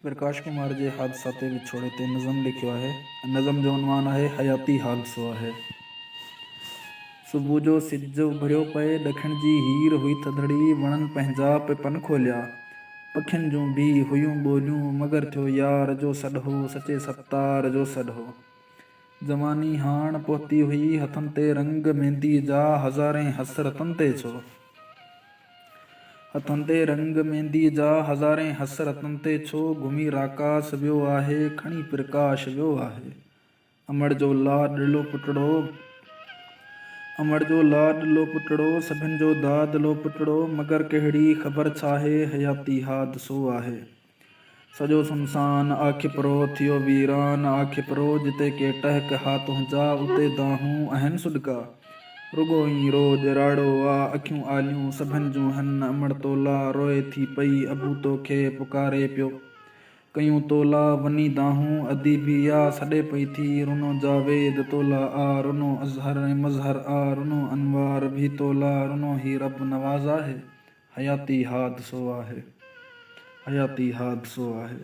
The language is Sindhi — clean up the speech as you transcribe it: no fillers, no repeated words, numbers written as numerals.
پرڪاش ڪمار جي حادثاتي وڇوڙي تي نظم لکيو آهي. نظم جو عنوان آهي حياتي حادثو آهي. صبح جو سج اڀريو پئي، ڏکڻ جي هير هئي ٿڌڙي، وڻن پنهنجا پئي پن کوليا، پکين جون ڀي هيون ٻوليون، مگر ٿيو يار جو سڏ هو، سچي ستار جو سڏ هو. جواني هاڻ پهتي هئي، هٿن تي رنگ مينديء جا، هزارين حسرتن تي ڇو؟ هٿن تي رنگ مينديء جا، هزارين حسرتن تي ڇو؟ گهمي راڪاس ويو آهي، کڻي پرڪاش ويو آهي. امڙ جو لاڏلو پٽڙو، امڙ جو لاڏلو پٽڙو، سڀن جو دادلو پٽڙو، مگر ڪهڙي خبر ڇاهي، حياتي حادثو آهي. سڄو سنسان آکپرو ٿيو ويران آکپرو جتي ڪي ٽهڪ ها تنهنجا اتي دانهون اهن سڏڪا رڳو ئي روڄ راڙو آ اکيون آليون سڀن جون هن امڙ تولا روئي ٿي پئي ابو توکي پڪاري پيو ڪيون تولا وني دانهون ادي ڀي آ سڏي پئي ٿي رنو جاويد تولا آ رنو اظهر ۽ مظهر آ رنو انوار ڀي تولا رنو هي رب نواز آهي حياتي حادثو آهي. حياتي حادثو آهي.